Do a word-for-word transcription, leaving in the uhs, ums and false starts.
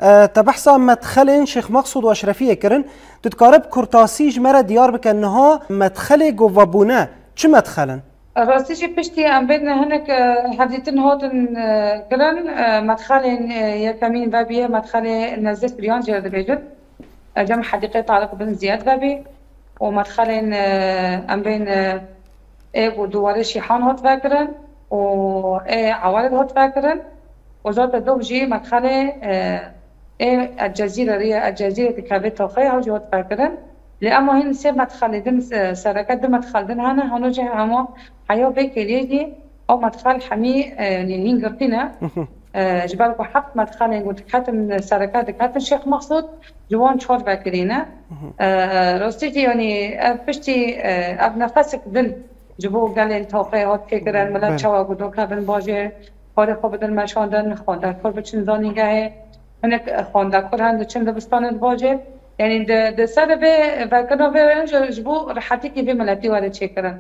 E, te behsa medxelên Şêx Maqsûd û Eşrefiyê kirin. Tu dikare bi kurtasî ji me re diyar bike niha medxelê ku vebûne çi medxel in? Rastî jî piştî em bên hinek, e, hevdîtin hatin, e, kirin, e, medxelên, e, yekemîn vebiye, medxelê nezdê Siryan jê re dibêjin. E, cem Hedîqê Tariq bin Ziyad vebî û medxelên, e, em bên, e, ê ku duwarê Şîhan hat vekirin û ê Ewarê hat vekirin. Û zaten dov jî medxelê, e, ê El Cezîre riya El Cezîre dikeve taxê ew jî hat vekirin. Lê ema hin sê medxelê din, e, sereke du medxel din hene, hano jî hema heya vê kêliyê jî ew medxel hemî, e, yanî hîn girtî ne. E, ji ber ku heft medxelên ku diketin sereke diketin Şêx Mexsûd, ji wan çar vekirî ne. E, rastî jî yanî ev piştî, e, ev nefesek din ji bo gelên taxê hat pêkirin, milet Belê. çawa ku dokevin bajêr, karê xwe bidin meşandin, xwendekar biçin zanîngehê, hinek xwendekar hen diçin dibistanê di bajêr. Yanî di, di ser vê vekirina vê re ji, ji bo rehetîkî vê miletî were çêkirin.